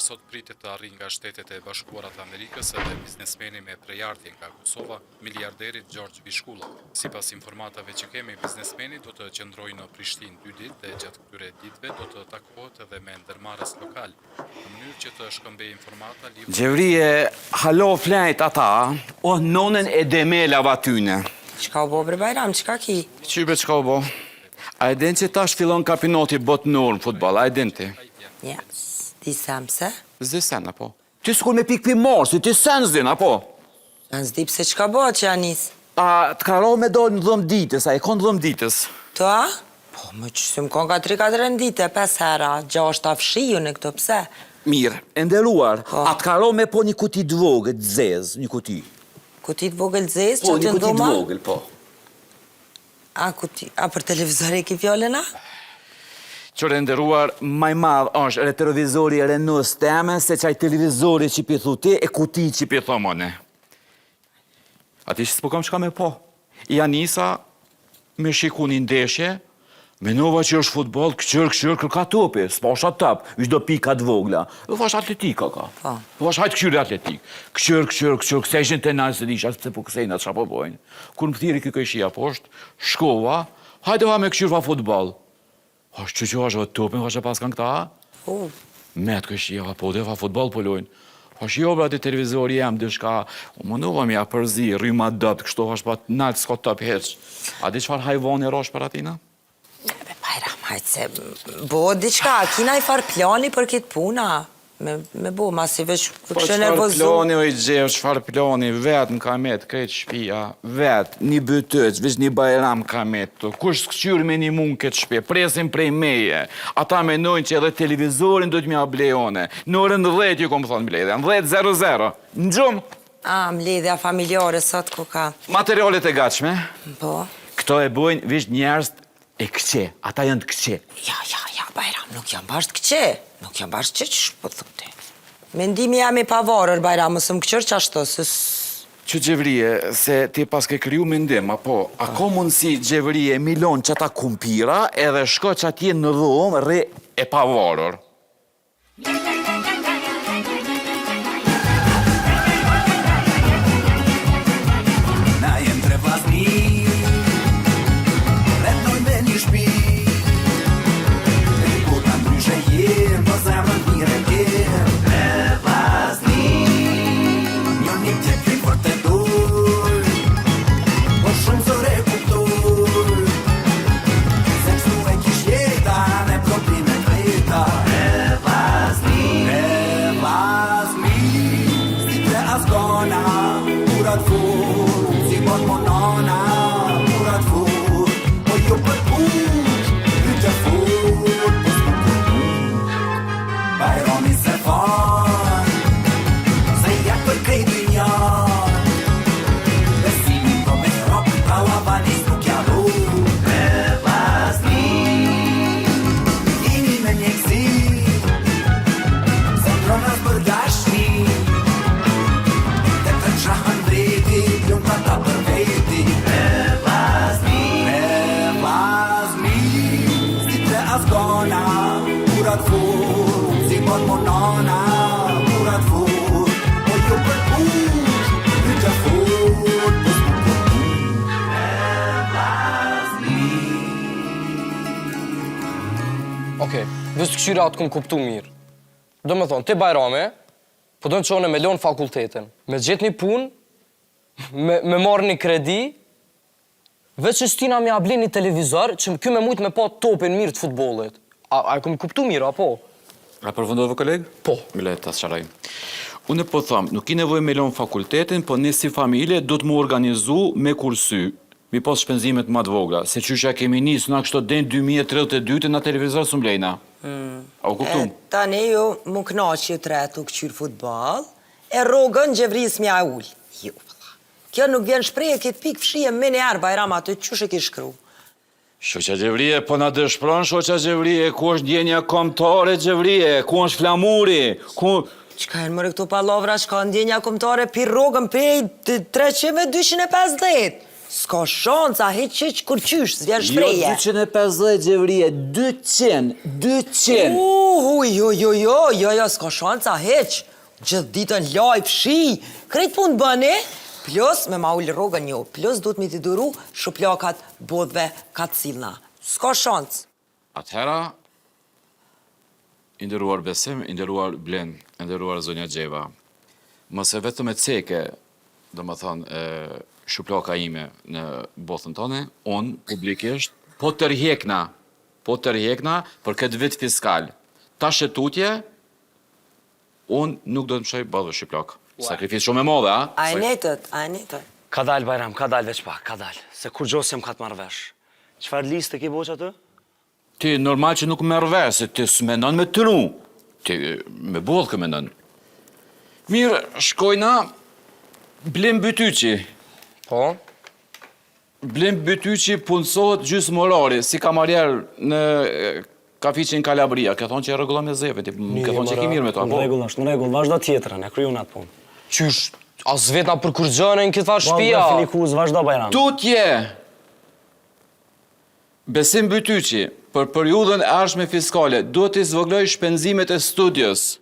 Sot pritet të arrijë nga Shtetet e Bashkuara të Amerikës edhe biznesmeni me prejardhje nga Kosova, miliarderi Xhorxh Bishkulla. Sipas informatave që kemi, biznesmeni do të qëndrojë në Prishtinë dy ditë dhe gjatë këtyre ditëve do të takohet edhe me ndërmarrës lokalë, në mënyrë që të shkëmbejë informata lidhur me. Xhevrije, hala flejt ata, oh nonën e demelave atyne. Çka u bo bre Bajram, çka ki? Qy bre çka u bo? A e din që tash fillon kampionati botnor në futboll, a e din ti? Ja, s'di sen pse? S'di sen, apo? Ti s'kur me pikë pi Marsi, ti sen s'din, apo? Sen s'di pse çka bëhet që ja nis? A të ka ra me dalë në dhomë ditës, a je kon në dhomë ditës? Të a? Po, më që si më konë ka 3-4 në ditë, 5 hera, 6 ta fshiju në këto, pse? Mirë, e nderuar, Po. a të ka ra me po një kuti të vogël të zezë, një kuti? Kuti të vogël të zezë, Po, që një të kuti të dhoma? vogël, po. A kuti, a për televizor e ki fjalën a? Qyre e nderuar, ma i madh është retrovizori i Renault teme se qaj televizori që pi thu ti e kuti që pi thom une. A ti që s'po kam çka me po. Ja nisa me shiku një ndeshje, menova që është futboll, këqyr, këqyr, kërka topi, s'pasha top, veç do pika të vogla. Dhe thash atletika ka. Po. Thash hajt këqyri atletik. Këqyr, këqyr, këqyr, kthejshin te nalt, s'e disha pse po kthejnë, çka po bojnë. Kur më thirri ky kojshia poshtë, shkova, hajde ha me këqyr fa futboll. Thash që që është topin, thash e paskan këta? Po. Me atë kojshia, po dhe fa futboll po lojnë. Thash jo bre aty televizori jem diçka, u mundova me ja përzi, rryma dobt, kështu thash pa nalt s'ka top hiç. A di çfarë hajvani rosh për atina? Be Bajram, hajt se bo diçka, a ki naj farë plani për këtë puna? Me, me bo, masi veç Po kështë çfarë nervozu. plani oj Xhev, çfarë plani, vet më ka met krejt shpia, vet, një bytyq, veç një Bajram ka met këtu. Kush s'kqyr me nimu në këtë shpi, presin prej meje. Ata menojnë që edhe televizorin do të m'ja blej une. Në orën 10 ju kom thonë mbledhja, në 10.00. Në gjumë. A, mbledhja familjare sot ku ka. Materialet e gatshme. Po. Këto e bojnë veç njerëz e këqij, ata janë të këqij. Ja, ja, ja, Bajram, nuk jam bash të këqij. Nuk jam bash të këqij, qysh po thu ti. Mendimi jam i pavarur, Bajram, mos më këqyr qashtu, se Që Xhevrije, se ti paske kriju mendim, apo, a ka mundësi Xhevrije mi lonë qata kumpira edhe shko qatje në dhomë rri e pavarur. Na jem tre vllazni Jetojmë me një shpi E kur ta ndryshe jem Po zemrën mirë e kem Tre vllazni Njoni tjetrin fort e duj Po shumë zor e kuptuj Se kështu e kish jeta Me probleme t'veta Tre vllazni Tre vllazni Si tre azgona Ura t'fort Si bon mo nona Ura t'fort Po jo për push Ty të fort Po s'po për push Bajrami se fal Se ja për krejt dynjan Besimin po me rop Tallavanis nuk ja ru Tre vllazni Jemi me mjekësi Se ndron as për dashni Të të qahën veti Lumë ta ta për veti Tre vllazni Tre vllazni Si tre azgona Ura t'fort Si bon mo nona Ura t'fort Po jo për push Ty të fort Po s'po për push Tre vllazni Okej, veç të këqyra atë kum kuptu mirë. Do me thonë, ti Bajrami, po don që unë me lonë fakultetin, me gjetë një punë, me, me marrë një kredi, veç që s'tina me ja ble një televizor, që ky me mujtë me pa topin mirë të futbollit. A, a e kum kuptu mirë, apo? A përfundove koleg? Po. Le ta sqaroj. Unë po them, nuk ki nevojë me lon fakultetin, po ne si familje do të mu organizu me kursy, mi pas shpenzimet ma të vogla, se qysh ja kemi nisë na kështu deri në 2032 na televizor s'u mblejna. A u kuptum? E, tani ju mu knaq ju tre tu këqyr futboll, e rrogën Xhevrisë m'ja ul. Jo, valla. Kjo nuk vjen shprehje këtë pikë fshije menjëherë Bajram aty qysh e ki shkru. Shoqa Xhevrie, po na dëshpron shoqa Xhevrie, ku është ndjenja kombëtare Xhevrie, ku është flamuri, ku... Çka janë more këto pallavra, çka ndjenja kombëtare pi rrogën prej 300 me 250. S'ka shanca, hiç hiç kurqysh, s'vjen shprehje. Jo 250 Xhevrije, 200, 200. Uhu, jo, jo, jo, jo, jo, s'ka shanca, hiç. Gjithë ditën laj, fshi, krejt punë bëni, plus me ma ulë rrogën jo, plus duhet mi t'i duru shuplakat bothve kacilna. S'ka shancë. Atëhera, i nderuar Besim, i nderuar Blend, e nderuar zonja Xheva, mos e vetëm e ceke, domethënë, shuplaka ime në bothën tone, unë publikisht po tërhjekna, po tërhjekna për këtë vit fiskal. Tash e tutje, unë nuk do të mshoj bothëve shuplakë. Sakrificë shumë e madhe, a? A e netët, a e netët. Kadal Bajram, kadal veç pak, kadal, se kurgjo s'jam ka të marr vesh. Çfarë liste ke bo qaty? Ti normal që nuk merr vesh, se ti s'menon me tru. Ti me bothë menon. Mirë, shkojna Blim Bytyqi. Po? Blim Bytyqi punësohet gjysmë orari, si kamarier në kafiqin Kalabria. Ke thonë që e rregullon me Zefin, ti ke thonë që ke mirë me to, apo? Në rregull është, në rregull, vazhdo tjetrën, e kryun atë punë. Qysh, a s'vetna për kurgjë në këtë farë shpia? Bo, Filikuz, vazhdo Bajram. Tutje! Besim Bytyqi, për periudhën e ardhshme fiskale, duhet t'i zvoglojë shpenzimet e studios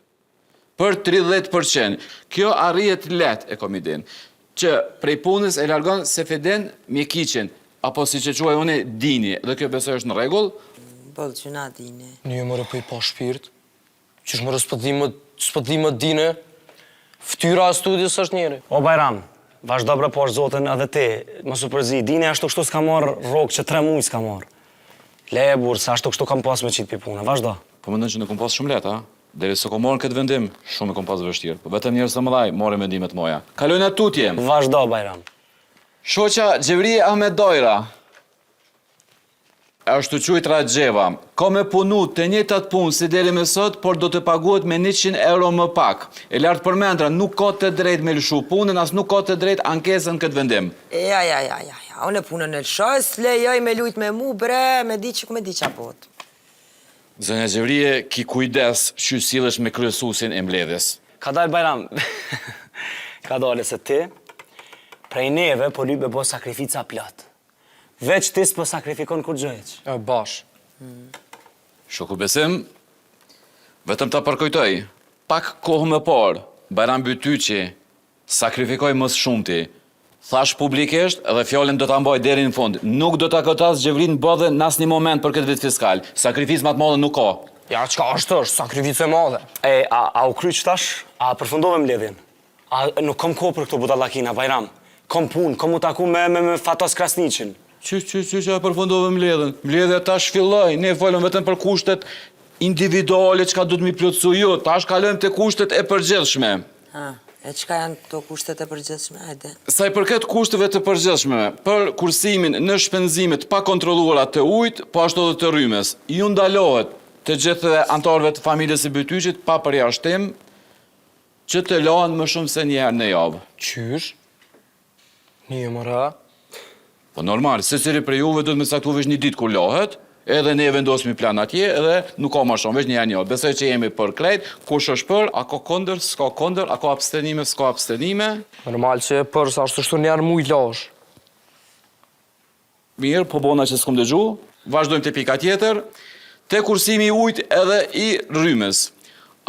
për 30 për qind. Kjo arrihet lehtë, e kom idenë, që prej punës e largon Sefedin Mjekiqin, apo siç e quaj unë Dini, dhe kjo besoj është në rregull. Boll gjynah Dini. Një more po i pa shpirt. Qysh more s'po t'dhimet, s'po t'dhimet Dini. Ftyra e studios është njeri. O Bajram, vazhdo bre pash zotin edhe ti, mos u përzi, Dini ashtu kështu s'ka marrë rrogë që tre muj s'ka marrë. Leje burrë, se ashtu kështu kam pas me qitë pi pune, vazhdo. Po mendon që e kom pas shumë lehtë, a? Deri sa kom marrë këtë vendim, shumë e kom pas vështirë. Po vetëm njerëz të mëdhaj marrin vendime të mëdha. Kalojna tutje. Vazhdo Bajram. Shoqa Xhevrije Ahmetdajra. E ashtuquajtura Xheva, ka me punu të njëjtat punë si deri me sot, por do të paguhet me 100 euro më pak. E lartpërmendra nuk ka të drejtë me lëshu punën, as nuk ka të drejtë ankesë në këtë vendim. Ja, ja, ja, ja, ja, unë punën e lëshoj, s'lejoj me lujt me mu, bre, me di që ku me di qa bot. Zonja Xhevrije, ki kujdes qysh sillesh me kryesuesin e mbledhjes. Kadal Bajram, kadale se ti, prej neve po lyp me bo sakrifica plot. Veç ti s'po sakrifikon kurgjë hiç. E bash. Shoku Besim, vetëm ta përkujtoj, pak kohë më parë, Bajram Bytyqi sakrifikoi më së shumti. Thashë publikisht dhe fjalën do ta mbaj deri në fund, nuk do ta godas Xhevrinë n'bothë në asnjë moment për këtë vit fiskal. Sakrificë më të madhe nuk ka. Ja çka është është, sakrificë e madhe. E, a, a u kry qetash? A përfundove mbledhjen? A nuk kom kohë për këto budallakina, Bajram. Kom punë, kom u taku me me me Fatos Krasniqin. Qysh qysh qysh e përfundove mbledhjen? Mbledhja tash filloi, ne folëm vetëm për kushtet individuale çka duhet mi plotësu ju. Tash kalojmë te kushtet e përgjithshme. Ha, e çka janë këto kushtet e përgjithshme, hajde. Sa i përket kushteve të përgjithshme për kursimin në shpenzime të pakontrolluara të ujit, po ashtu edhe të rrymës, ju ndalohet të gjithë anëtarëve të familjes së Bytyqit pa përjashtim Që të lahen më shumë se një herë në javë. Qysh? Një more a? Po normal, secili prej juve duhet me caktu veç një ditë kur lahet, edhe ne vendosim plan atje edhe nuk ka ma shumë, veç një herë në javë. Besoj që jemi për krejt, kush është për, a ka kundër, s'ka kundër, a ka abstenime, s'ka abstenime. Normal që je për, se ashtu shtu një herë n'muj lahesh. Mirë, po bona që s'kom dëgju. Vazhdojmë te pika tjetër. Te kursimi i ujit edhe i rrymës.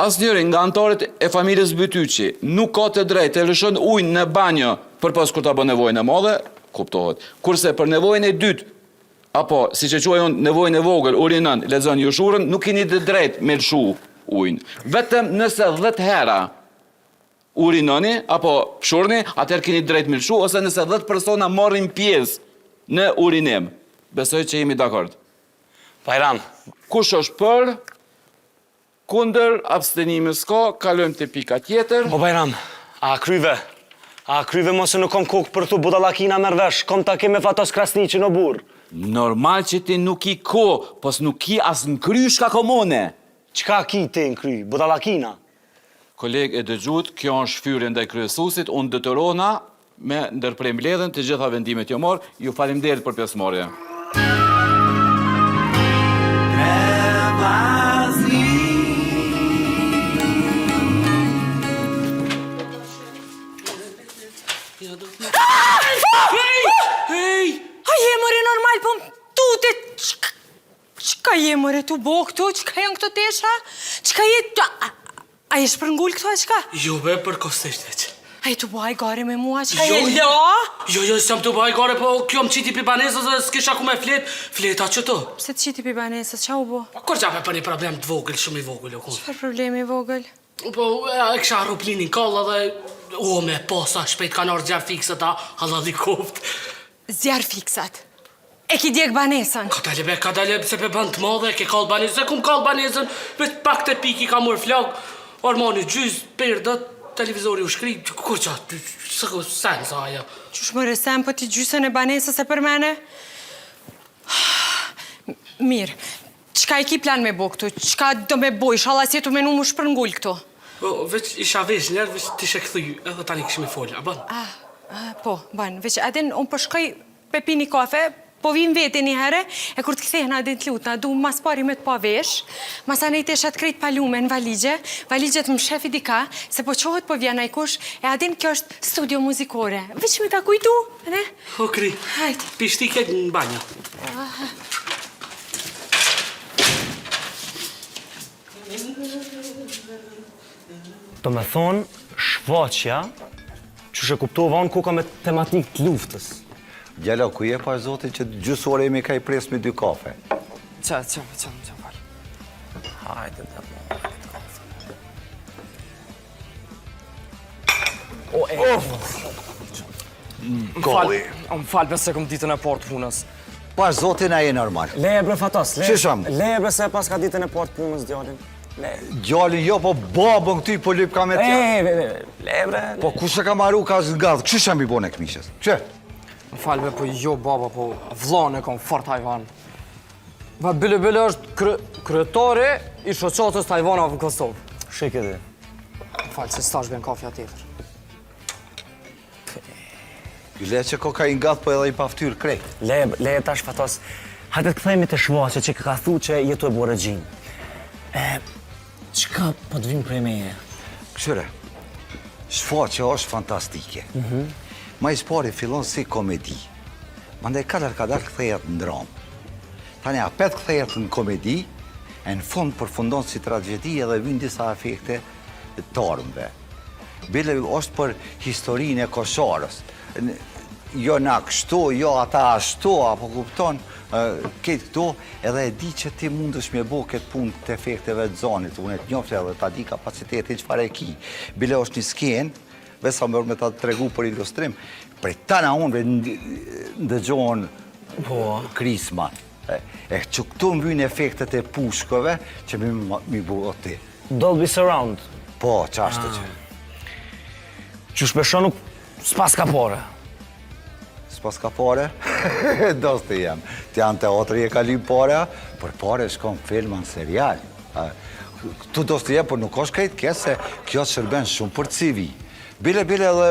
Asnjëri nga anëtarët e familjes Bytyqi nuk ka të drejtë të lëshon ujë në banjo përpos kur ta bën nevojën e madhe, kuptohet. Kurse për nevojën e dytë apo siç e quaj unë nevojën e vogël, urinon, lexon joshurën, nuk keni të drejtë me lëshu ujin. Vetëm nëse 10 hera urinoni apo pshurrni, atëherë keni drejt me lëshu, ose nëse 10 persona marrin pjesë në urinim. Besoj që jemi dakord. Bajram. Kush është për? Kundër, abstenime s'ka, kalojmë te pika tjetër. O Bajram, a kryve? A kryve mo se nuk kom kohë për këto budallakina merr vesh, kom takim me Fatos Krasniqin o burrë. Normal që ti nuk ki kohë, po s'nuk ki as në kry çka kom une. Çka ki ti në kry, budallakina? Kolegë e dëgjuat, kjo është fyerje ndaj kryesuesit, unë detyrohna me ndërpre mbledhjen, të gjitha vendimet jo marr, ju faleminderit për pjesëmarrje. Ja, do të... Hej! Hej! A je more normal, po më tute, çka je more tu bo këtu, çka janë këto tesha? Çka je... A je shpërngul këtu, a çka? Jo, be, përkohësisht veç. A je tu bo hajgare me mua, çka Jo, je? Jo! Jo, jo, s'jam tu bo hajgare, po kjo më qiti pi banesës dhe s'kisha ku me flet, fleta qëtu. Pse të qiti pi banesës, ça u bo? Po, kurgja be për një problem të vogël, shumë i vogël, u kon. Çfarë problemi i vogël? Po, e kisha harru plinin n'kallë dhe o me po sa shpejt kanë ardhë zjarrfikësat, a, hallall i koftë. Zjarrfiksat. E ki djeg banesën. Kadale be, kadale, se pe bën të madhe, ke kall banesën, se kum kall banesën, veç pak te piki ka marrë flakë, ormani gjys, perdet, televizori u shkri, kurgja, s'ka sens ajo. Qysh more sen, po ti gjysën e banesës e përmene? Mirë, çka e ki plan me bo këtu? Çka do me bo? Ishalla s'je tu menu m'u shpërngul këtu. Po, veç isha vesh njerë, veç t'ishe kthy, edhe tani kishim me folë, a bën? Ah, ah, po, bën, veç a din, unë po shkoj pe pi një kafe, po vi n'vete një herë, e kur të kthehna a din të lutna, du mas pari me të pa vesh, masanej teshat krejt palume në valixhe, valixhet mshefi dika, se po çohet po vjen najkush, e a din kjo është studio muzikore, veç me ta kujtu, ne? O kri, Hajt. pishti krejt në banjo. Do me thonë, shfaqja, qysh e kuptova unë, koka me tematikë të luftës. Djalo, ku je pa zotin që gjysë ore jemi ka i pres me dy kafe? Qa, qa, qa, qa, fal. Hajde, dhe mo, hajde të kafe. O, e, Më fal, më fal, se kom ditën e parë të punës. Pa zotin a je normal. Leje bre Fatos, leje. Qysh am? Leje bre se paska ditën e parë të punës djalin. Leje. Djalin jo, po babën këty po lyp ka me t'ja. E, leje bre. Po kush e ka maru ka zgath, qysh jam i bone këmishës? Qe? Më fal bre, po jo baba, po vllon e kom fort hajvan. Ma bile bile është kry, kryetari i shoqatës të hajvanave në Kosovë. Shike dhe. Më fal, se s'tash vjen kafja tjetër. Le që koka i ngath, po edhe i paftyrë krejt. Le, le tash Fatos, hajde të kthehemi te shfaqja që ka thu që je tu e bo regjinë. E, çka po të vyn prej meje? Kqyre, shfaqja është fantastike. Mm -hmm. Ma i pari fillon si komedi. Mandej kadal kadal kthehet në dramë. Tani apet kthehet në komedi, e në fund përfundon si tragjedi edhe vynë disa efekte të armëve. Bile është për historinë e Kosharës. Jo na kështu, jo ata ashtu, apo kupton, këtë këto, edhe e di që ti mundesh me bo këtë punë të efekteve të zonit, unë e të njofte edhe ta di kapacitetin çfarë e ki. Bile është një skenë, veç sa më me ta tregu për ilustrim, prej tana unë ndëgjohen po. krisma. E që këtu më vynë efektet e pushkëve që mi bo ti. Dolby Surround. Po, qashtu që. Qysh pe shoh nuk s'paska pare. S'paska pare? Dosti jem. Ti janë teatri e ka lyp pare, për pare shkon filma në serial. Këtu dosti jem, por nuk është krejt keq se kjo shërben shumë për CV. Bile, bile edhe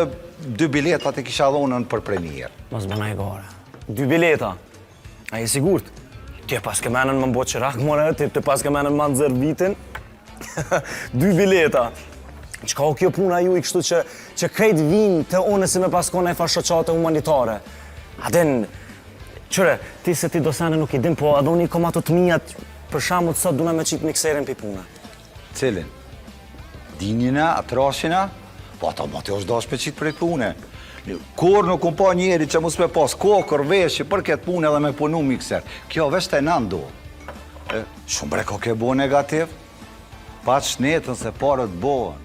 dy biletat e kisha dhonën për premierë. Mos bën hajgare. Dy bileta. A je sigurt? Ti e paske menën me m'bo qerak, more, ti e paske menën me nxerr vitin. Dy bileta. Çka o kjo puna juj kështu që, që krejt vinë te unë si me pas kon naj far shoqate humanitare. A din, qyre, ti se ti do sene nuk i din, po edhe unë i kom ato të mijat, për shembull sot duna me qitë mikserin pi pune. Cilin? Dinjina, atrashina? Po ata moti është dash me qitë prej pune. Kurrë nuk kom pa njeri që mos me pas kokërr veshi për këtë punë edhe me punu mikser. Kjo veç te na ndodh. Shumë bre koke bo negativ. Paç shnetën se paret bohen.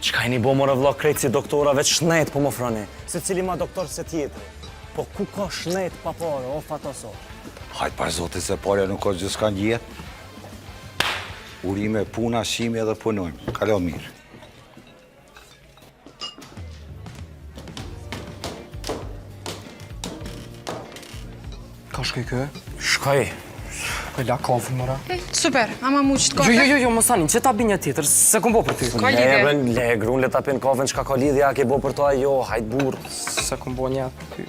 Çka jeni bo more vlla krejt si doktora veç shnet po m'ofroni. Secili ma doktor se tjetri. Po ku ka shnet pa pare, o Fatos o. Hajt par zotit se pare nuk ka gjithçka në jetë. Urime puna, shimi edhe punojmë. Kalo mirë. Ka shkoj kë? Shkoj. Po la kafën mëra. Hm, super, ama mu që të kafe. Jo, jo, jo, jo, mos tani, që ta bi një tjetër, s'e kom bo për ty. Ka lidhje. Le, le, grun, le ta pin kafen, çka ka lidhje, a ke bo për to, jo, hajt burr. S'e kom bo një për ty.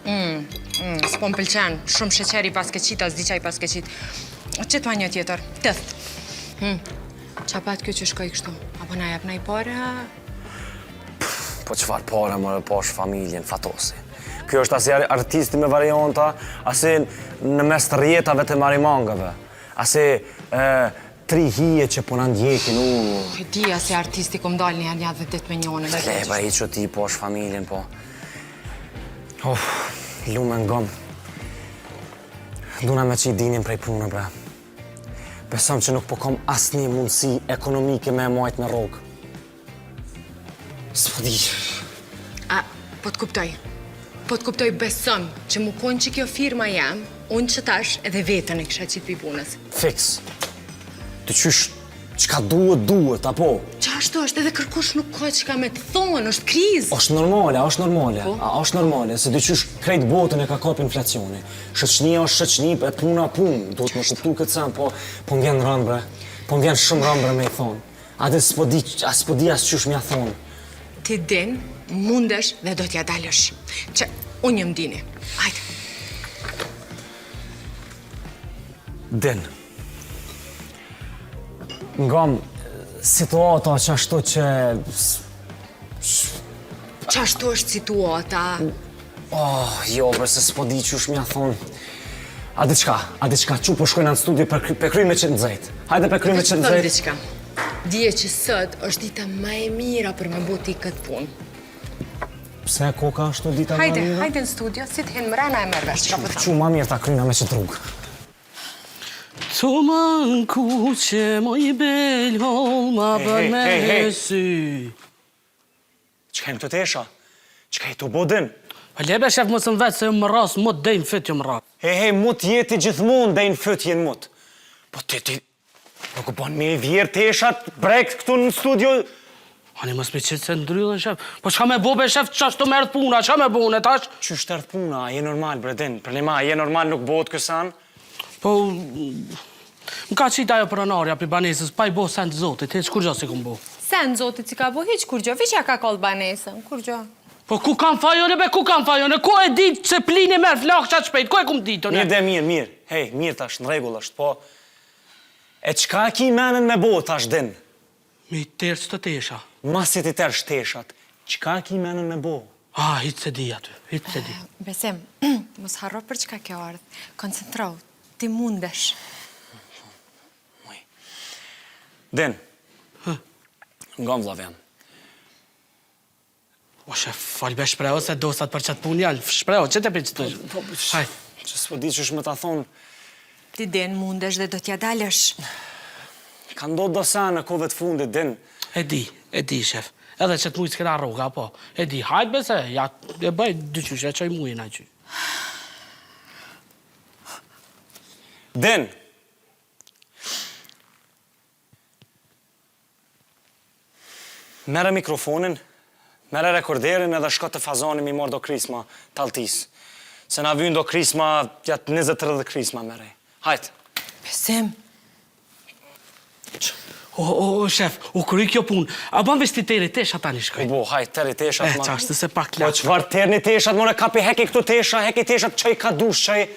Mm, mm, s'po më pëlqen, shumë sheqer i paske qit, as di qa i paske qit. Qitma një tjetër, tëth. Mm. Qa pat kjo që shkoj kështu? Apo na jep naj pare? Po çfarë pare more pash familjen Fatosi. Kjo është asi artisti me varianta, asi në mes të rrjetave të marimangave, asi e, tri hije që po na ndjekin, u. E di, asi artisti kom dalë një një dhe ditë me njënën. Le, pa i që ti pash familjen, po. Of, lume ngom. Duna me qitë Dinin prej punë, bre. Besom që nuk po kom asnjë mundësi ekonomike me e majtë me rrogë. S'po di. A, po të kuptoj. Po të kuptoj besom që mu konë që kjo firma jem, unë që tash edhe vetën e kisha qitë prej punës. Fiks. Të qysh, çka duhet, duhet, apo? Qashtu është edhe kërkush nuk ka çka me të thonë, është krizë. është normale, është normale, Po? a është normale, se dyqysh krejt botën e ka kap inflacioni. Shoqnia është shoqni, e puna punë, duhet me kuptu këtë sen, po, po më vjen rëndë, bre. Po më vjen shumë rëndë, bre, me i thonë. A dhe s'po di, a s'po di as qysh m'ja thonë. Ti din, mundesh dhe do t'ja dalësh. Që unë jam Dini. Hajde. Din. Ngam situata qashtu që... Qashtu është situata. Oh, jo, bre, se s'po di qysh m'ja thonë. A di çka, a di çka, qu po shkojna në studio pe, pe kryj me qëtë nxehtë. Hajde pe kryj me qëtë nxehtë. Diçka. Dije që sot është dita ma e mira për me bo ti këtë punë. Pse koka është dita ma e Hajde, mira? hajde në studio, si të hinë mrena e merr vesh, çka po Qu ma mirë ta kryna me qëtë rrugë. Tuman kuqe moj bel ma bën me sy. Çka janë këto tesha? Çka je tu bo Din? Po le be shef mos më vet se jam rras mut dej në fyt jam rras. Hej hej mut je ti gjithmonë dej në fyt je mut. Po ti ti nuk bën me i vjerr teshat brek këtu në studio. Ani mos me qit se ndrydhen shef. Po çka me bo be shef qashtu më erdh puna, çka me bo unë tash? Qysh t'erdh puna, a je normal bre Din? Për a je normal nuk bohet ky sen? Po më ka qitë ajo pronarja prej banesës, pa i bo sen të zotit, hiç kurgjo s'i kom bo. Sen zotit s'i ka bo hiç kurgjo, veç ja ka kall banesën, kurgjo. Po ku kam faj unë be, ku kam faj unë, ku e dit se plini merr flakë qaq shpejt, ku e kum dit unë? Mirë de mirë, mirë, hej, mirë tash, në rregull është, po E çka e ki menën me bo tash Din? Me i terë qëto tesha. Masi t'i tersh teshat, çka e ki menën me bo? Ah, hiç s'e di aty, hiç s'e di. Besim, mos harro për çka ke ardhë. Koncentrohu, ti mundesh. Din. Ngom vllau jem. O shef, fol be shprehu se dostat për qat punë janë, shprehu, që të për që të Po, po, Haj. Që s'po di qysh me ta thonë. Ti din, mundesh dhe do t'ja dalësh. Ka ndodhë do sene kohëve të fundit, din. E di, e di, shef. Edhe qët muj s'kena rroga, po. E di, hajt be se, ja, e bëj dyqysh, e çoj mujin aty. Din! Merre mikrofonin, merre rekorderin edhe shko te fazani mi marrë do krisma t'alltisë. Se na vynë do krisma, ja 20-30 krisma merre. Hajt! Besim! O, o, o, shef, u kry kjo punë. A ban veç t'i teri teshat tani shkoj. U bo, hajt, teri teshat. E, qashtu se pak Po, çfarë terni teshat, more kapi heki këtu tesha, heki teshat, çoj ka dush, çoj...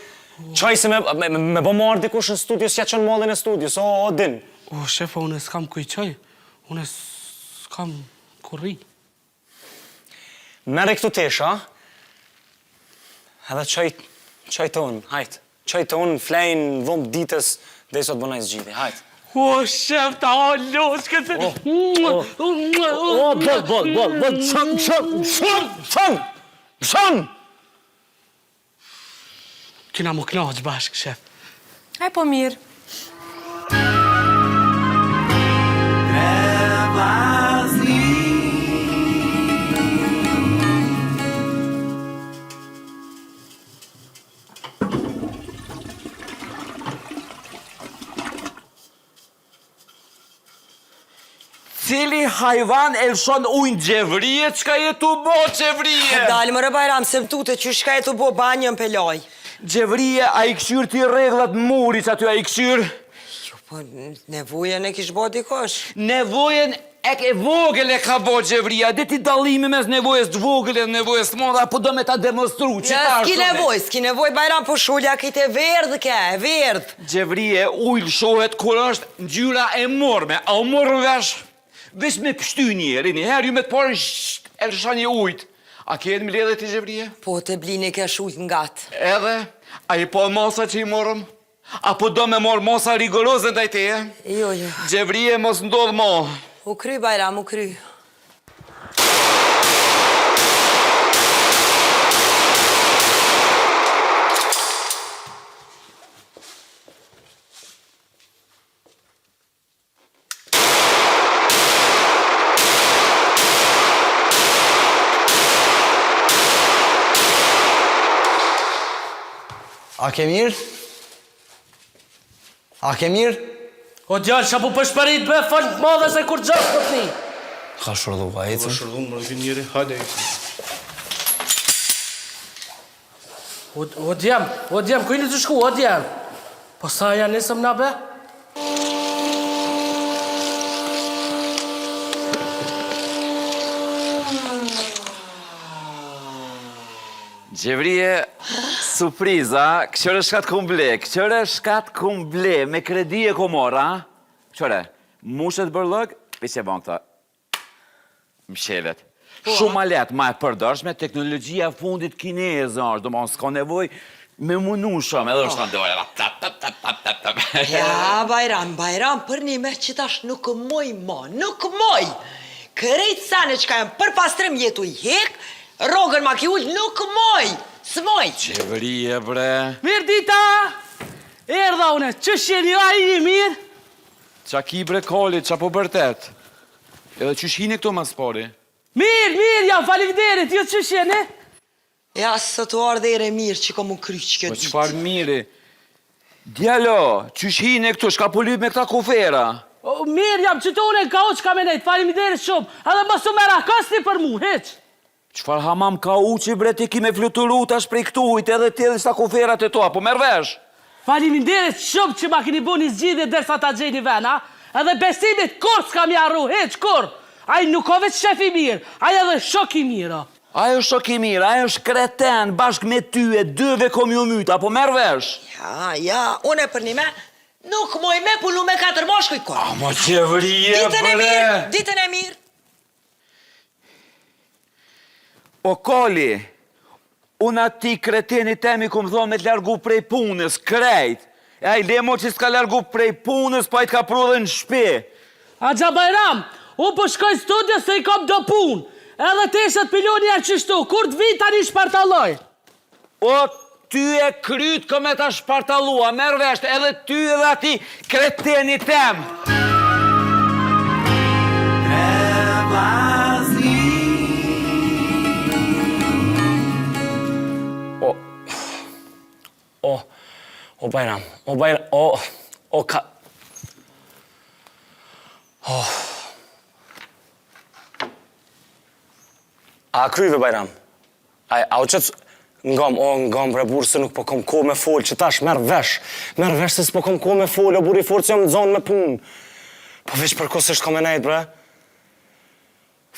Çoj se me, me, me bo marrë dikush në studio, s'ja çon mallin e studios, o, o, din. O, shef, unë s'kam ku i çoj, unë s'kam ku rri. Merri këtu tesha, edhe çoj, çoj te unë, hajt. Çoj te unë, flej në dhomë ditës, derisa të bënaj zgjidhje, hajt. O, shef, ta o, losh, këtë... O, o, bol, bol, bol, bol, çon, çon, çon, çon, çon! Kena m'u knaq bashkë, shef. Aj po mirë. Cili hajvan e lëshon ujë Xhevrije, çka je tu bo Xhevrije? Dal more Bajram, se më tute, qysh çka je tu bo banjën pe laj. Xhevrije, a i kqyr ti rregullat muri që aty a i kqyr? Jo, po nevojën e kish bo dikush. Nevojën e e vogël e ka bo Xhevrija, di ti dallimi mes nevojës të vogël e nevojës të madhe, apo do me ta demonstru, që ta S'ki nevojë, s'ki nevojë Bajram, po shulja krejt e verdhë ke, e verdhë. Xhevrije, ujë lëshohet kur është ngjyra e morme, a u morëm vesh? Veç me pshty njeri, një herë ju me të parën shht, E lëshon një ujt. A ke në mbledhje ti Xhevrije? Po, te blini kesh ujt ngat. Edhe, a i po masa që i morëm? A po do me morë masa rigoroze ndaj teje? Jo, jo. Xhevrije, mos ndodh mo. U kry, Bajram, u kry. A ke mirë? A ke mirë? O djalë, ça po pëshpërit be, fol të madhe se kurgjo s'po të ni. Ka shurdhu, a ecën? Ka shurdhu, më rëgë njëri, hajde ecën. O, o djem, o djem, ku jeni tu shku, o djem? Po sa ja nisëm na be? Xhevrije, surpriza, këqyre shka të kom ble, këqyre shka të kom ble, me kredi e kom marrë, a? Këqyre, mushet bërllog, veç e ban këta, mshelet. Po, Shumë ma lehtë, ma e përdorshme, teknologjia e fundit kineze është, domethonë, s'ka nevojë me munu shumë, edhe është në dore, tap, tap, tap, tap, tap, tap. Ja, Bajram, Bajram, përnime që tash nuk moj ma, nuk moj! Krejt sene çka janë për pastrim jetu i hek, Rrogën ma ki ul nuk moj! S'moj! Xhevrije bre! Mirëdita! Erdha une, qysh jeni, a jeni mirë? Ça ki bre Kali, ça po bërtet? Edhe qysh hini këtu ma s'pari? Mirë, mirë jam, faleminderit, ju qysh jeni? Ja, sot u ardhë erë e mirë që ka m'u kry qikjo Po ditë. çfarë miri? Djalo, qysh hini këtu, shka po lyp me këta kufera? O, mirë jam, qëtu une në kauç kam me nejtë, faleminderit shumë, edhe mos u merakosni për mu, hiç! Çfarë hamam kauçi bre ti ki me fluturu tash prej këtuhit edhe ti edhe qëta kuferat e tua, po merr vesh? Faleminderit shumë që ma keni bo një zgjidhje derisa ta gjej një ven, a? Edhe Besimit kurrë s'kam ja harru, hiç, kurrë! Ai nuk o veç shef i mirë, ai edhe shok i mirë o. Ai është shok i mirë, ai është kreten bashkë me ty e dyve kom ju myt, a po merr vesh? Ja, ja, une përnime nuk moj me punu me katër mashkuj kurrë. Ama Xhevrije bre! Ditën e mirë, ditën e mirë! O Kali, unë atij kretenit tem i kom thonë me të largu prej punës, krejt. E ai le mo që s'ka largu prej punës, po ai të ka pru edhe në shpi. Axha Bajram, unë po shkoj n'studio se i kom do punë. Edhe teshat p'i lo njëherë qështu, kur të vi tani shpartalloj. O ty e kryt kom me ta shpartallu, a merr vesh edhe ty edhe atij kretenit tem. O, o, o Bajram, o Bajram, o, o ka... O. A kryve Bajram? A, a u qëtë, ngom, o ngom bre burrë se nuk po kom kohë me fol, që tash merr vesh, merr vesh se s'po kom kohë me fol, o burrë i fortë se jam zonë me punë. Po veç përkohësisht kom me nejt bre.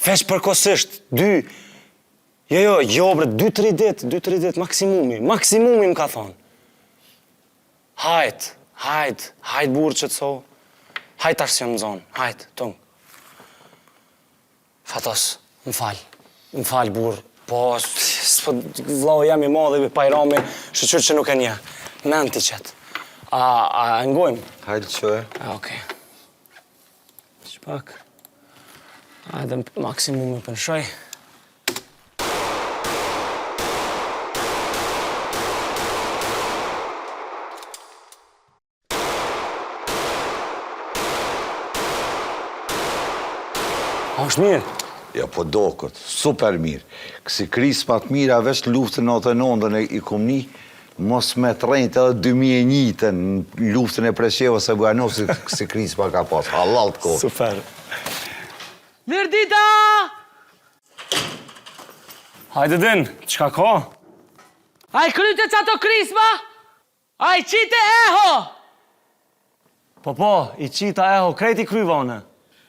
Veç përkohësisht, dy, jo, jo, jo bre, dy, tri dit, dy, tri dit, maksimumi, maksimumi më ka thonë. Hajt, hajt, hajt burrë qetësohu, hajt tash se jam zonë, hajt, tung. Fatos, më fal, më fal burrë, po s'po vllau jem i madh i Bajrami, shyqyr që nuk e njeh. Mend ti qet. A a e ngojmë? Hajde çoje. A okej. Që pak. Hajde maksimumi po lshoj. A është mirë? Jo, po doket, super mirë. Kësi krisma të mira, veç luftën 99-ën e i kom ni, mos me të rrejt edhe 2001-ën, në luftën e Preshevës e Bujanocit, kësi krisma ka pas, hallall të koftë. Super. Mirëdita! Hajde din, çka ka? A i kryte qato krisma? A i qite eho! Po po, i qita eho, krejt i kryva unë.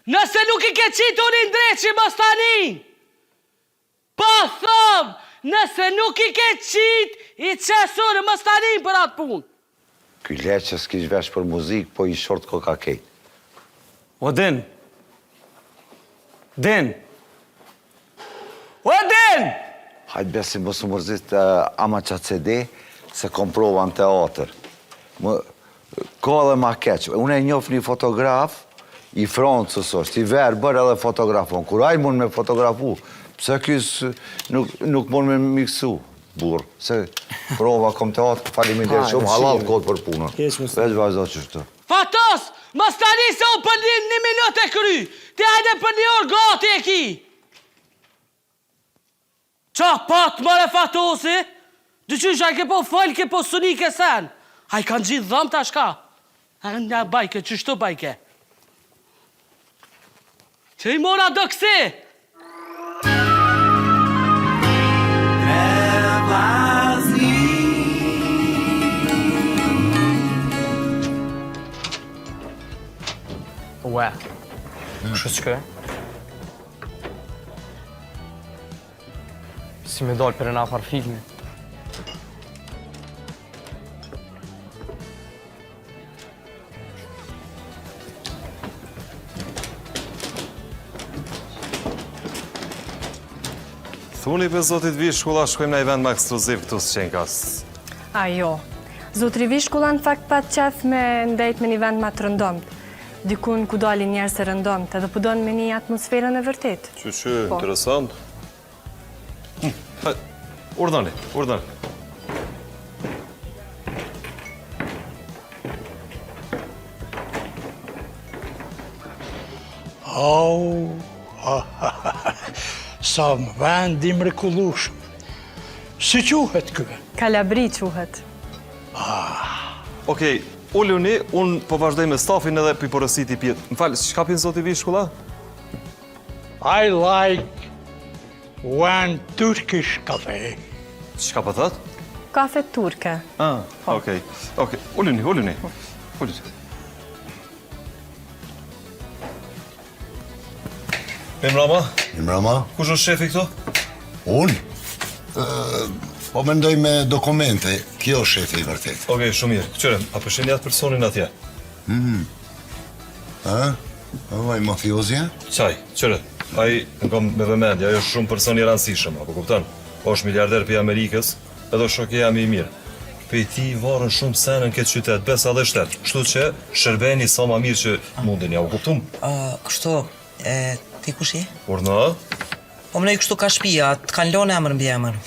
Nëse nuk i ke qit unë i ndreqi mos tani! Po thom, nëse nuk i ke qit, i qes unë mos tani për atë punë. Ky le që s'kish vesh për muzikë, po i short koka kejt. O din. Din. Hajt Besim mos u mërzit ama qatë s'e di, se kom prova në teatër. Më, ka edhe ma keq. Unë e njof një fotograf, i Francës është, i verbër edhe fotografon. Kur ai mund me fotografu, pse ky nuk, nuk mund me miksu, burrë? Se prova kom teatër, faleminderit shumë, hallall koftë për punën. Veç vazhdo qështu. Fatos, mos tani se unë për një, një minut e kry, ti hajde për një orë gati e ki. Qa pat more Fatosi? Diqysh a ke po folke po s'unike sen? A i kanë gjithë dhëmbët a shka? A nga bajke, qështu bajke? Që i mora do kësi? Ue, kështu që kë? Si me dalë për e na farë filmi. Thuni për zotit Vishkulla, shkojmë në një vend më ekskluziv këtu s'qenka. A jo. Zotri Vishkulla në fakt pat qef me ndejt me një vend ma të rëndomtë. Dikun ku dalin njerëz të rëndomtë edhe po don me ni atmosferën e vërtetë. Qy qy, po. interesant. Hm, urdhoni, urdhoni. Au, sa vend i mrekullushëm. Si quhet ky? Kalabri quhet. Ah. Okej, uluni, unë po vazhdoj me stafin edhe po i porositi pijet. Më fal, çka pin zoti Vishkulla? I like one Turkish cafe. Çka po thot? Kafe turke. Ah, po. okej. Okej, uluni, uluni. Uluni. Mirëmbrama. Mirëmbrama. Kush është shefi këtu? Unë? Po mendoj me dokumente, kjo është shefi i vërtetë. Okej, shumë mirë. Këqyre, a po shihni atë personin atje? Mm. A? A, ai mafiozi? Qaj, këqyre, ai në kom me vëmendje, ai është shumë person i rëndësishëm, apo kupton? është miliarder prej Amerikës, edhe është shoku jem i mirë. Prej tij varen shumë sene në këtë qytet, besa dhe shtet. Kështu që shërbeni sa ma mirë që mundeni, a u kuptum? Kështu, e, ti kush je? Urdhno? Po mendoj kështu ka shpia, të kanë lënë emër mbiemër.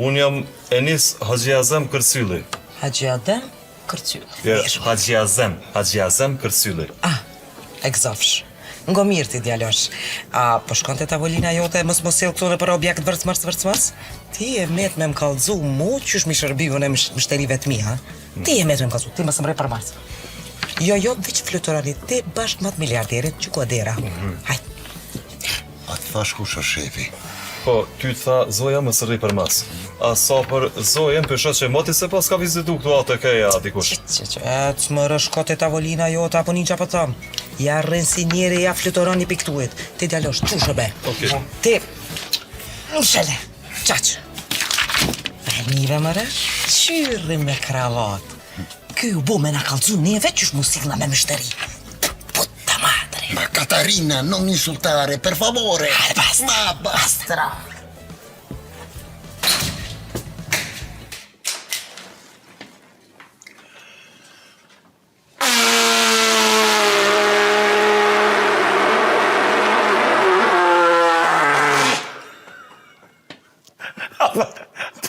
Unë jam Enis Haxhiazem Kërcylli. Haxhiadem Kërcylli. Jo, Haxhiazem, Haxhiazem Kërcylli. Ah, e gëzofsh. Ngo mirë ti djalosh. A po shkon te tavolina jote mos mos sill këtu nëpër objekt vërc mërc vërc mërc? Ti je met me më kallzu mu qysh m'i shërbi unë mshterive të mi, ha? Ti je met me më kallzu, ti mos më rri përmas. Jo, jo, veç fluturoni ti bashkë me atë miliarderin që ku dera. Mm Hajt. A të thash kush është shefi? Po, ty të tha Zoja mos rri përmas. A sa për Zojën, për shoh që moti se pas ka vizitu këtu ATK-ja dikush. Që, që, e, të më rëshko te tavolina jote, apo një që po thëm. Ja rrin si njeri, ja fluturoni piktuit. Ti djalosh, qysh be? Okej. Ti, mshele, qaq. E nive mëre, qyri me kravat. Ky u bo me na kallzu neve qysh mu sillna me myshteri. Puta madre. Ma Katarina, non insultare, per favore. Hajde, basta. Ma basta.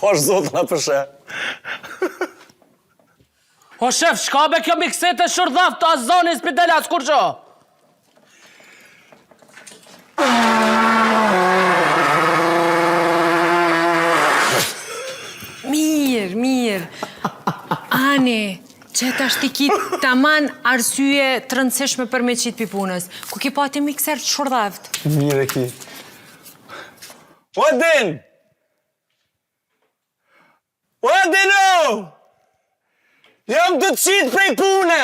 Po është zotën a përshe. O shef, shka be kjo miksetë e shurdhaft, as zoni s'pi del as kurgjo. Mirë, mirë. Ani, që tash ti ki taman arsye të rëndësishme për me qitë pi punës. Ku ki pati mikser të shurdhaft? Mirë e ki. O Din! O Dino! Jam tu t'qitë prej pune!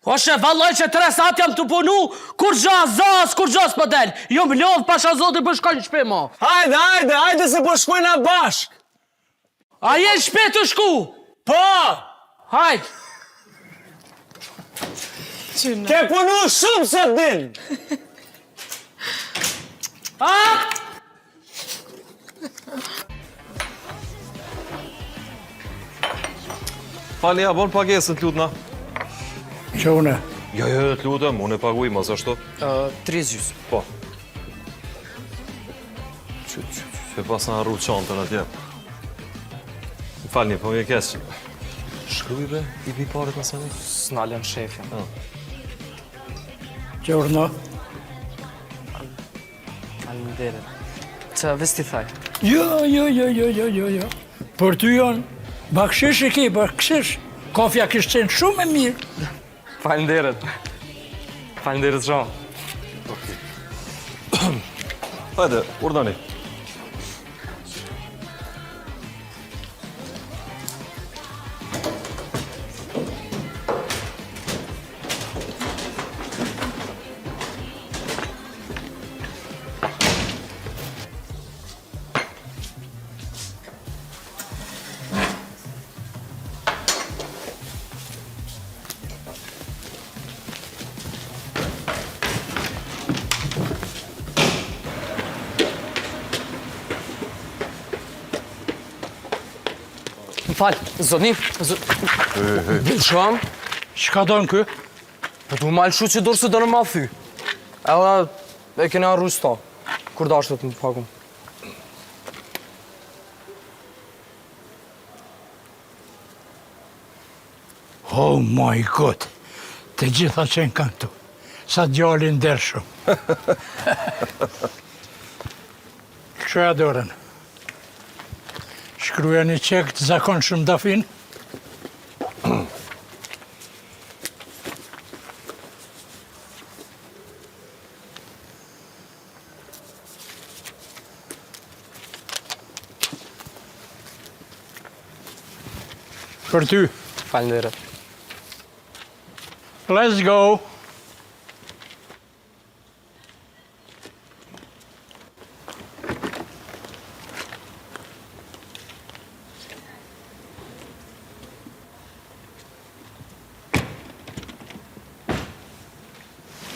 O shef, vallaj që tre saat jam tu punu, kurgjo as kurgjo s'po del. Jom lodh pasha zotin po shkoj në shpi mo. Hajde, hajde, hajde se po shkojna bashk! A je në shpi tu shku? Po! Hajde! Ke punu shumë sot Din! A? Falni, a bon pagesën të lutna? Që une? Jo, jo, jo, të lutem, unë e paguj, mos ashtu. Tri gjysë. Po. Që, që, që, që pasna harru çantën atje. Më falni, po më keq. Shkruj be, i bi paret në sani? S'na lën shefin. Që urdhno? Faleminderit. Që veç ti thaj? Jo, jo, jo, jo, jo, jo, jo. Për ty janë, bakshish i ki, bakshish. Kafja kishtë qenë shumë e mirë. Faleminderit. Faleminderit shumë. Okej. Hajde, urdhoni. Më fal, zotni, zotni. Bilsham. Çka don ky? Po du ma lëshu që dorë se do në ma thy. Edhe e kena harru sta. Kur dashtë të më pagun. Oh my god, të gjitha qenë kanë këtu. Sa djalë i ndershëm. Lëshoja dorën. Shkruja një çek të zakonshëm Dafin. Për ty. Faleminderit. Let's go.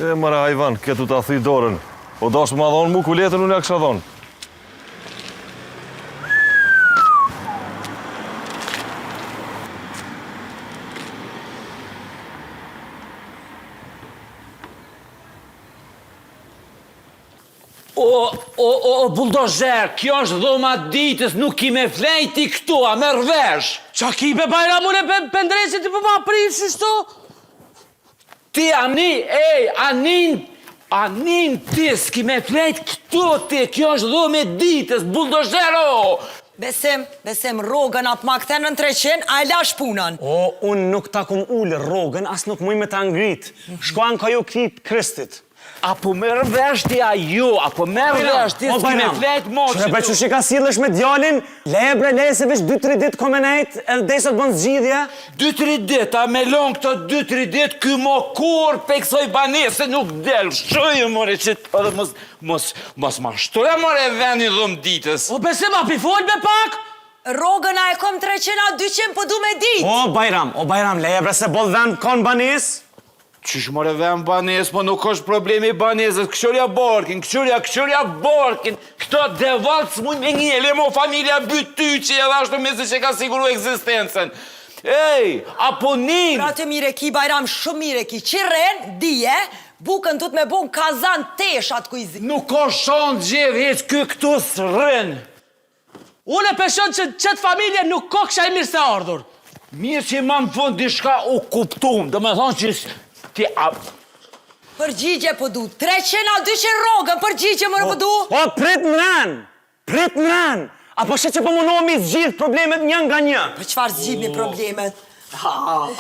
E more hajvan, ke tu ta thy dorën. Po dash ma dhonë mu kuletën, unë ja kisha dhonë. O, o, o, o, buldozer, kjo është dhoma ditës, nuk ki me flejt ti këtu, a merr vesh? Qa ki be Bajram, unë e pendresi ti po ma prish qështu? Ti ani, ej, anin, anin ti, s'ki me flejt këtu ti, kjo është dhoma ditës, buldozer, o! Besim, Besim, rrogën a p'ma kthen në 300, a e lash punën? O, unë nuk ta kum ulë rrogën, as nuk muj me ta ngrit. Shko ankoju këtij Kristit. A po merr vesh ti a jo, a po merr vesh ti s'ki me flejt mo Qyre bre qysh i ka sillesh me djalin, leje bre leje se veç 2-3 ditë ko me nejt, edhe derisa të bën zgjidhje. 2-3 ditë, a me lon këto 2-3 ditë, ky mo kurrë prej kësoj banese nuk del, shëjë more që edhe mos, mos, mos ma shtoja more venin dhomë ditës. O Besim, a pi fol be pak? Rrogën a e kom 300 a 200 po du me dit. O Bajram, o Bajram, leje bre se boll vend ka në banesë. Qysh more vend banesë, po nuk është problemi i banesës, këqyrja barkin, këqyrja, këqyrja barkin, këto devallt s'mujnë me ngele, mo familja bytyqi edhe ashtu mezi që ka siguru ekzistencën. Ej, a po nin? Pra të mirë e ki, Bajram, shumë mirë e ki, që rren, dije, bukën duhet me bo në kazan teshat ku i zi. Nuk ka shans zgjedh hiç, ky këtu s'rrin. Unë e pe shoh që qëtë familje nuk koksha i mirëseardhur. Mirë që ma në fund diçka u kuptum, domethonë që ti a... Përgjigje po du, 300 a 200 rrogën, përgjigje more po du. O, prit në ren, prit në ren, a po sheh që po munohemi zgjidh problemet një nga një. Po çfarë zgjidhni problemet? Ha,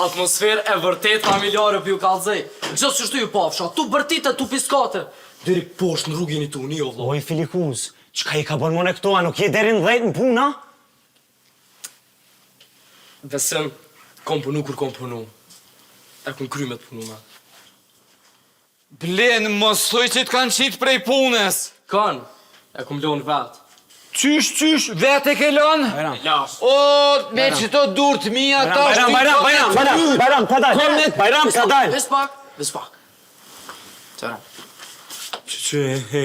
atmosferë e vërtet familjare po ju kallzoj. Gjithë qështu ju pafsha, tu bërtitë, tu piskate. Deri poshtë në rrugë jeni tu ni o vlla. Oj Filikuz, Çka i ka bërë more këto, a nuk je deri në dhejtë në punë, a? Besim, kom punu kur kom punu. E kom kry me të punu me. Blen, mos thuj që të kanë qitë prej punës. Kanë, e kom lonë vetë. Qysh, qysh, vetë e ke lonë? Lash. O, me qëto dur të mija, ta Bajram, Bajram, Bajram, Bajram, Bajram, ka dalë, Bajram, ka dalë. Veç pak, veç pak. Qëra. Që që, e,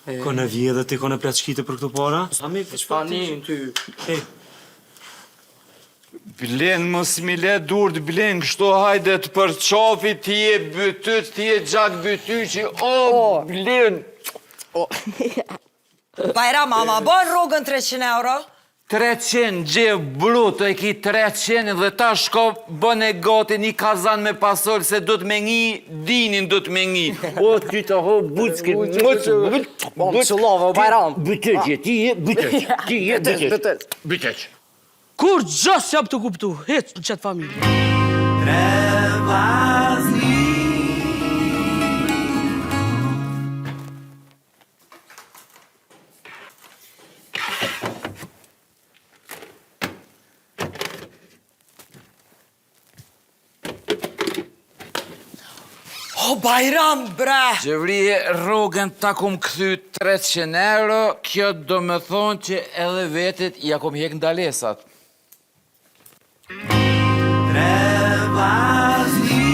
e, ko në vjedhe ti, ko në plaçkite për këto para? Veç pa një ty. E. Blen mos mi le durt blen kështu hajde të përqafi ti je bytyq ti je gjak bytyqi o blen Bajram, a ma bon rrogën 300 euro? 300 gje bruto e ki 300 dhe ta shko bëne gati një kazan me pasol se do të me ngi dinin do të me ngi o ty të ho bucki buc buc buc qëllove o Bajram bytyq ti je bytyq ti je bytyq bytyq Kurgjo s'jam tu kuptu, hiç në qëtë familje. Tre vllazni. O Bajram bre! Xhevrije rrogën ta kum kthy 300 euro, kjo do me thonë që edhe vetit ja kum hjek ndalesat. Tre vllazni.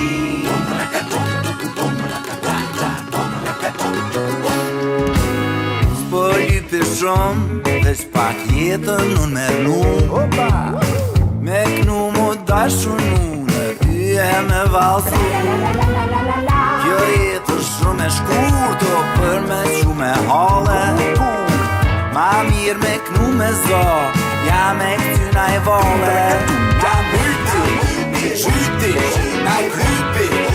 S'po lypi shumë, veç pak jetën unë me rnu Me knu mu dashunu, në yje me vallzu Kjo jetë është shumë e shkurt, o për me çu me halle Ma mirë me knu me zo, ja me kcy naj valle Ja myti, qyti, naj krypi.